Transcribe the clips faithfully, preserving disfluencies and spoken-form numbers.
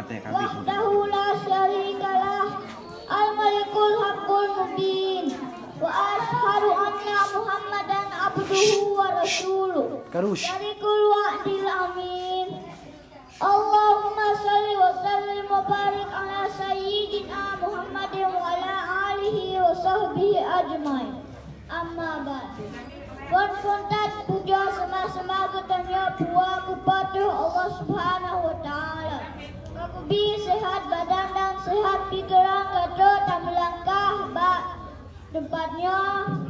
وحده لا شريك له، الملك الحق المبين، وأشهد أن محمدا عبده ورسوله. Karush. صادق الوعد الأمين. اللهم صل وسلم وبارك على سيدنا محمد وعلى آله وصحبه أجمعين. Amma ba'du. Phon-phon that pujoe seumah-seumah geutanyoe puwoe keu Po teu Allah Subhanahu wa Taala. Ka geubi seuhat badan dan seuhat pikeran ka trok tameulangkah bak teumpat nyoe.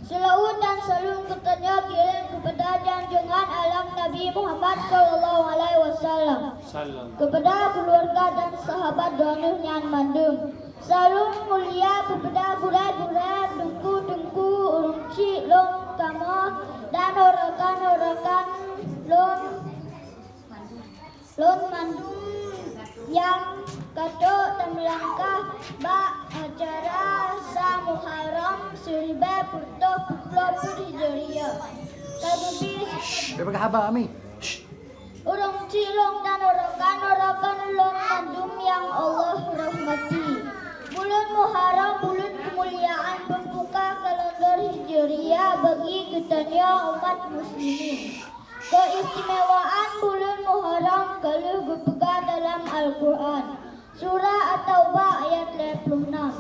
Seulaweuet dan saleuem geutanyoe kirém keupada junjungan alam Nabi Muhammad sallallahu alaihi wasallam. Salam. Keupada keuluwarga dan sahabat droeneuh nyan mandum. Saleuem mulia keupada gurée-gurée, teungku-teungku, ureuëng chik lôn kamoe, dan rakan-rakan lôn, lôn mandum nyang ka trok tameulangkah bak acara sa Muharram siribée peuet reutôh peuet plôh peuet Hijriah. Ka geubi Shh, dia pakai haba, Ami. Shh. Ureuëng chik lôn dan rakan-rakan lôn mandum nyang Allah rahmati. Buleuen Muharram, buleuen keumuliaan, peumbuka kalender Hijriah bagi geutanyoe umat muslimin. Keistimewaan buleuen Muharram ka lheueh geupeugah dalam Al-Qur'an, Surah At-Taubah ayat lhée ploh nam.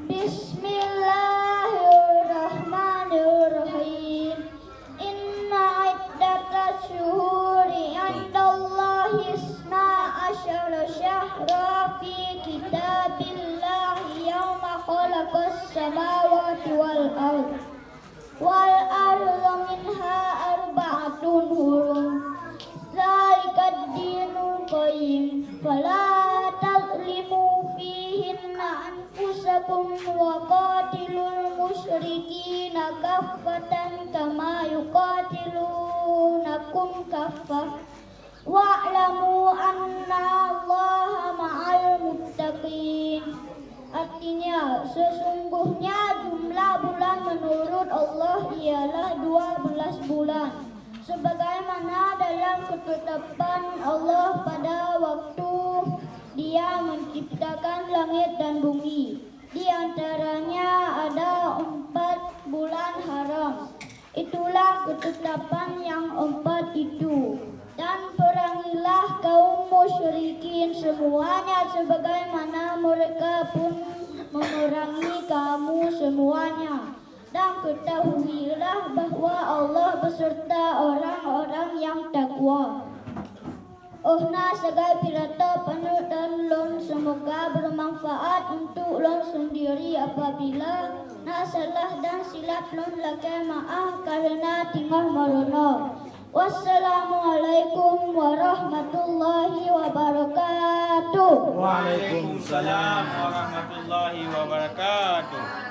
Bismillahirrahmanirrahim. إن عدة الشهور عند الله اثنا عشر شهرا في كتاب الله يوم خلق السماوات والأرض، والأرض منها أربعة حرم، ذلك الدين القيم، فلا تظلموا فيهن أنفسكم، وقاتلوا المشركين كافة كما يقاتلونكم كافة، واعلموا أن الله مع المتقين. Artinya, sesungguhnya jumlah bulan menurut Allah ialah dua belas bulan, sebagaimana dalam ketetapan Allah pada waktu Dia menciptakan langit dan bumi. Di antaranya ada empat bulan haram. Itulah ketetapan yang empat itu. Dan perangilah kaum musyrikin semuanya sebagaimana mereka pun memerangi kamu semuanya. Dan ketahuilah bahwa Allah beserta orang-orang yang takwa. Óh na sagai pidato panutan lôn, semoga bermanfaat untuk lôn sendiri. Apabila na salah dan silap, lôn lakée meuáh kareuna teungoh meurunoe. Wassalamualaikum warahmatullahi wabarakatuh. Waalaikumsalam warahmatullahi wabarakatuh.